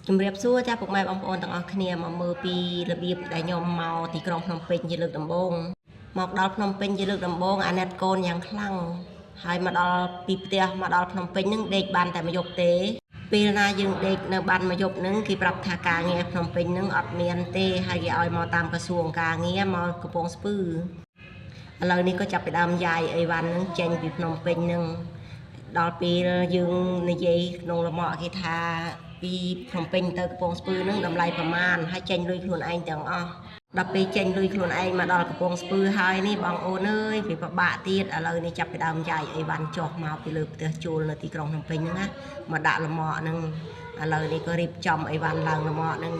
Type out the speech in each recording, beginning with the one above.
ជំរាបសួរចាពុកម៉ែបងប្អូនទាំងអស់គ្នាមកមើលពីរបៀបដែលខ្ញុំមកទីក្រុងភ្នំពេញជាលើកដំបូងមកដល់ភ្នំពេញជាលើកដំបូងអាណិតកូនយ៉ាងខ្លាំងហើយមកដល់ពីផ្ទះមកដល់ភ្នំពេញនឹងដេកបានតែមួយយប់ទេពេលណាយើងដេកនៅបានមួយយប់នឹងគេប្រាប់ថាការងារភ្នំពេញនឹងអត់មានទេហើយគេឲ្យមកតាមក្រសួងការងារមកកំពង់ស្ពឺឥឡូវនេះក៏ចាប់ពីដើមយាយអីវ៉ាន់នឹងចេញពីភ្នំពេញនឹង ដល់ពេលយើងនិយាយក្នុងលមាក់គេថាពីភ្នំពេញទៅកំពង់ស្ពឺនឹងតម្លៃប្រមាណហើយចេញលុយខ្លួនឯងទាំងអស់ដល់ពេលចេញលុយខ្លួនឯងមកដល់កំពង់ស្ពឺហើយនេះបងអូនអើយវាពិបាកទៀតឥឡូវនេះចាប់ពីដើមយាយអីវ៉ាន់ចុះមកពីលើផ្ទះជួលនៅទីក្រុងភ្នំពេញហ្នឹងណាមកដាក់លមាក់ហ្នឹងឥឡូវនេះក៏រៀបចំអីវ៉ាន់ឡើងលមាក់ហ្នឹង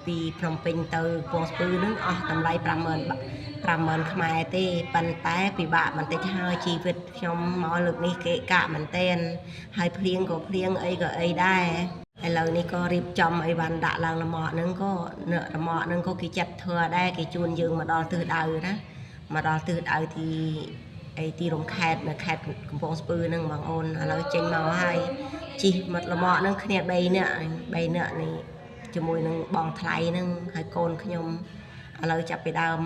ពីភ្នំពេញទៅកំពង់ស្ពឺហ្នឹងអស់តម្លៃ50000 50000ខ្មែរទេប៉ុន្តែពិបាកបន្តិចហើយជីវិតខ្ញុំមកលើកនេះគេកាក់មែនតែនហើយភ្លៀងក៏ភ្លៀងអីក៏អីដែរឥឡូវនេះក៏រៀបចំអីវ៉ាន់ដាក់ឡើងលមាក់ហ្នឹងក៏អ្នកលមាក់ហ្នឹងក៏គេចាត់ធ្វើដែរគេជួនយើងមកដល់ទិសដៅណាមកដល់ទិសដៅទីអីទីរំខេតនៅខេត្តកំពង់ស្ពឺហ្នឹងបងអូនឥឡូវចេញមកហើយជីមកលមាក់ហ្នឹងគ្នា3នាក់3នាក់នេះជាមួយនឹងបងថ្លៃហ្នឹងហើយកូនខ្ញុំឥឡូវចាប់ពីដើម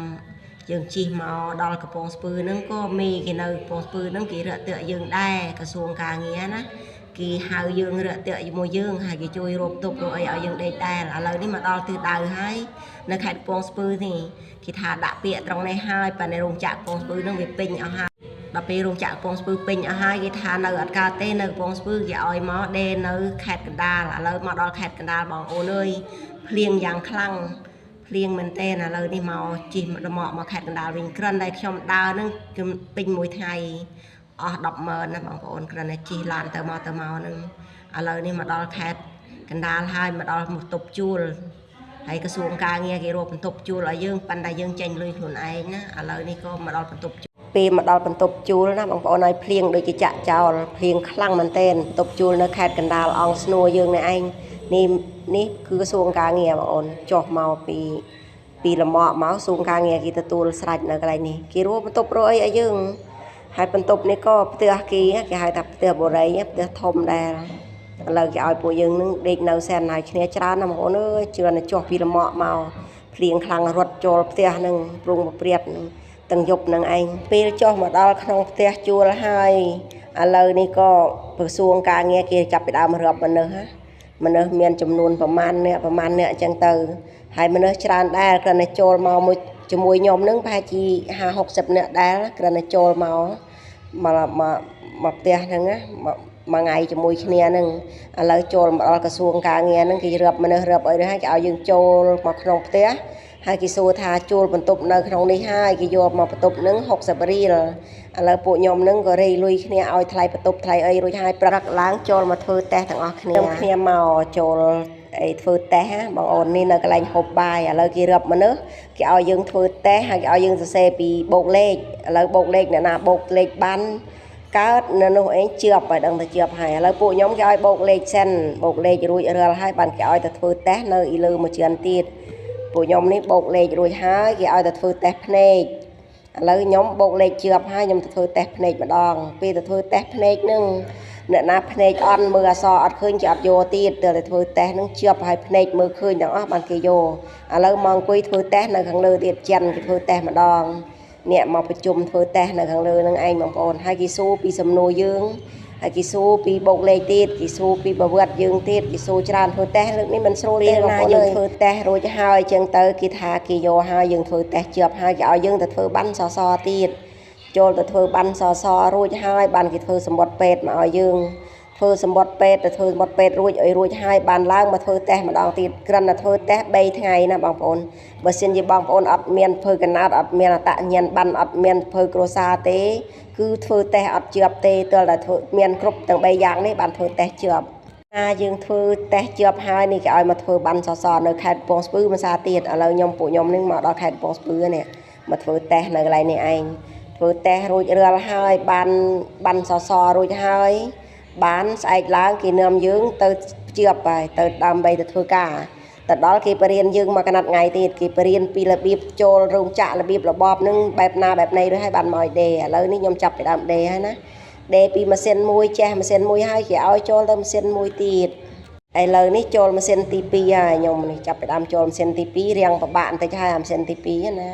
យើងជិះមកដល់កំពង់ស្ពឺហ្នឹងក៏មេគេនៅកំពង់ស្ពឺហ្នឹងគេរាក់ទាក់យើងដែរក្រសួងការងារណាគេហៅយើងរាក់ទាក់ជាមួយយើងហើយគេជួយរកទប់រកអីឲ្យយើងដេកដែរឥឡូវនេះមកដល់ទិសដៅហើយនៅខេត្តកំពង់ស្ពឺនេះគេថាដាក់ពាក្យត្រង់នេះហើយប៉ុន្តែរោងចក្រកំពង់ស្ពឺហ្នឹងវាពេញអស់ហើយដល់ពេលរោងចក្រកំពង់ស្ពឺពេញអស់ហើយគេថានៅអត់កើតទេនៅកំពង់ស្ពឺគេឲ្យមកដេនៅខេត្តកណ្ដាលឥឡូវមកដល់ខេត្តកណ្ដាលបងអូនអើយភ្លៀងយ៉ាងខ្លាំង ភ្លៀងមែនតើឥឡូវនេះមកជិះរមាក់មកខេត្តកណ្ដាលវិញគ្រាន់តែខ្ញុំដើរហ្នឹងគឺពេញមួយថ្ងៃអស់100000ណាបងប្អូនគ្រាន់តែជិះឡានទៅមកទៅមកហ្នឹងឥឡូវនេះមកដល់ខេត្តកណ្ដាលហើយមកដល់បន្ទប់ជួលហើយក្រសួងការងារគេរកបន្ទប់ជួលឲ្យយើងប៉ុន្តែយើងចេញលុយខ្លួនឯងណាឥឡូវនេះក៏មកដល់បន្ទប់ជួលពេលមកដល់បន្ទប់ជួលណាបងប្អូនឲ្យភ្លៀងដូចជាចាក់ចោលភ្លៀងខ្លាំងមែនទែនបន្ទប់ជួលនៅខេត្តកណ្ដាលអង្គស្នួរយើងនេះឯងនេះនេះគឺក្រសួងការងារបងអូនចុះមកពី ពីលមាក់មកសួងការងារគេទទួលស្រេចនៅកន្លែងនេះគេរួមបន្ទប់រកអីឲ្យយើងហើយបន្ទប់នេះក៏ផ្ទះគេគេហៅថាផ្ទះបុរីផ្ទះធំដែរឥឡូវគេឲ្យពួកយើងនឹងដេកនៅសែនហើយគ្នាច្រើនណាស់បងប្អូនអើយជឿនចុះពីលមាក់មកភ្លៀងខ្លាំងរត់ចូលផ្ទះនឹងព្រុងប្រព្រាតនឹងទាំងយប់នឹងឯងពេលចុះមកដល់ក្នុងផ្ទះជួលហើយឥឡូវនេះក៏ក្រសួងការងារគេចាប់ពីដើមរាប់មនុស្សណាមនុស្សមានចំនួនប្រមាណអ្នកប្រមាណអ្នកអញ្ចឹងទៅ ហើយមនុស្សច្រើនដែរគ្រាន់តែចូលមកមួយជាមួយខ្ញុំនឹងប្រហែលជា50 60នាក់ដែរគ្រាន់តែចូលមកមកមកមកផ្ទះហ្នឹងណាមកមួយថ្ងៃជាមួយគ្នាហ្នឹងឥឡូវចូលមកដល់ក្រសួងការងារហ្នឹងគេរាប់មនុស្សរាប់អីហ្នឹងហើយគេឲ្យយើងចូលមកក្នុងផ្ទះហើយគេសួរថាជួលបន្ទប់នៅក្នុងនេះហើយគេយកមកបន្ទប់ហ្នឹង60រៀលឥឡូវពួកខ្ញុំហ្នឹងក៏រៃលុយគ្នាឲ្យថ្លៃបន្ទប់ថ្លៃអីរួចហើយព្រឹកឡើងចូលមកធ្វើតេស្តទាំងអស់គ្នាគ្នាមកចូល អីធ្វើតេស្តណាបងអូននេះនៅកន្លែងហូបបាយឥឡូវគេរាប់មនុស្សគេឲ្យយើងធ្វើតេស្តហើយគេឲ្យយើងសរសេរពីបូកលេខឥឡូវបូកលេខអ្នកណាបូកលេខបានកើតនៅនោះឯងជឿបឲ្យដឹងតែជឿបហើយឥឡូវពួកខ្ញុំគេឲ្យបូកលេខសិនបូកលេខរួចរាល់ហើយបានគេឲ្យទៅធ្វើតេស្តនៅអ៊ីលើមួយជាន់ទៀតពួកខ្ញុំនេះបូកលេខរួចហើយគេឲ្យទៅធ្វើតេស្តភ្នែកឥឡូវខ្ញុំបូកលេខជឿបហើយខ្ញុំទៅធ្វើតេស្តភ្នែកម្ដងពេលទៅធ្វើតេស្តភ្នែកនឹង អ្នកណាភ្នែកអន់មើលអក្សរអត់ឃើញគេអត់យកទៀតទើបតែធ្វើតេស្តហ្នឹងជាប់ហើយភ្នែកមើលឃើញទាំងអស់បានគេយកឥឡូវមកអង្គុយធ្វើតេស្តនៅខាងលើទៀតចិនគេធ្វើតេស្តម្ដងអ្នកមកប្រជុំធ្វើតេស្តនៅខាងលើហ្នឹងឯងបងប្អូនហើយគេសួរពីសំណួរយើងហើយគេសួរពីបូកលេខទៀតគេសួរពីប្រវត្តិយើងទៀតគេសួរច្រើនធ្វើតេស្តលើកនេះមិនស្រួលទេបងប្អូនយើងធ្វើតេស្តរួចហើយអញ្ចឹងទៅគេថាគេយកហើយយើងធ្វើតេស្តជាប់ហើយគេឲ្យយើងទៅធ្វើបានសសរទៀត ចូលទៅធ្វើបានសសររួចហើយបានគេធ្វើសម្បត្តិពេទ្យមកឲ្យយើងធ្វើសម្បត្តិពេទ្យទៅធ្វើសម្បត្តិពេទ្យរួចឲ្យរួចហើយបានឡើងមកធ្វើតេស្តម្ដងទៀតគ្រាន់តែធ្វើតេស្ត3ថ្ងៃណាបងប្អូនបើសិនជាបងប្អូនអត់មានធ្វើកណោតអត់មានអត្តញ្ញាណបានអត់មានធ្វើគ្រួសារទេគឺធ្វើតេស្តអត់ជាប់ទេទល់តែធ្វើមានគ្រប់ទាំង3យ៉ាងនេះបានធ្វើតេស្តជាប់ណាយើងធ្វើតេស្តជាប់ហើយនេះគេឲ្យមកធ្វើបានសសរនៅខេត្តកំពង់ស្ពឺមួយសារទៀតឥឡូវខ្ញុំពួកខ្ញុំនឹងមកដល់ខេត្តកំពង់ស្ពឺនេះមកធ្វើតេស្តនៅកន្លែងនេះឯង ធ្វើតេស្តរួចរាល់ហើយបានបានសសររួចហើយបានស្អែកឡើងគេនាំយើងទៅជាប់ហើយទៅដើម្បីទៅធ្វើការទៅដល់គេបរៀនយើងមកកណាត់ថ្ងៃទៀតគេបរៀនពីរបៀបចូលរោងចក្ររបៀបរបបនឹងបែបណាបែបណីរួចហើយបានមកឲ្យដេឥឡូវនេះខ្ញុំចាប់ពីដើមដេហើយណាដេពីម៉ាស៊ីនមួយចេះម៉ាស៊ីនមួយហើយគេឲ្យចូលទៅម៉ាស៊ីនមួយទៀត ឥឡូវនេះចូលម៉ាស៊ីនទី2ហើយខ្ញុំនេះចាប់ផ្ដើមចូលម៉ាស៊ីនទី2រៀងពិបាកបន្តិចហើយអាម៉ាស៊ីនទី2ណា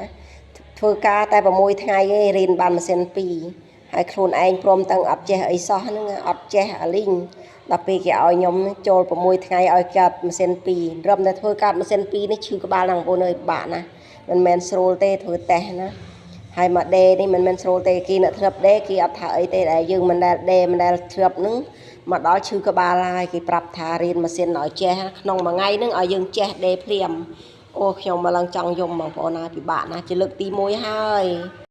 ធ្វើការតែ6ថ្ងៃទេរៀនបានម៉ាស៊ីន2ហើយខ្លួនឯងព្រមទាំងអត់ចេះអីសោះហ្នឹងអត់ចេះអាលីងដល់ពេលគេឲ្យខ្ញុំចូល6ថ្ងៃឲ្យកាត់ម៉ាស៊ីន2រំតែធ្វើកាត់ម៉ាស៊ីន2នេះឈឺក្បាលណាស់បងប្អូនអើយពិបាកណាស់មិនមែនស្រួលទេធ្វើតេស្តណាហើយមកដេនេះមិនមែនស្រួលទេគេអ្នកធ្លាប់ដេគេអត់ថាអីទេដែលយើងមិនដែលដេមិនដែលធ្លាប់ហ្នឹងមកដល់ឈឺក្បាលហើយគេប្រាប់ថារៀនម៉ាស៊ីនឲ្យចេះក្នុងមួយថ្ងៃហ្នឹងឲ្យយើងចេះដេភ្លាមអូខ្ញុំមកឡើងចង់យំបងប្អូនហើយពិបាកណាស់ជាលើកទី1ហើយ។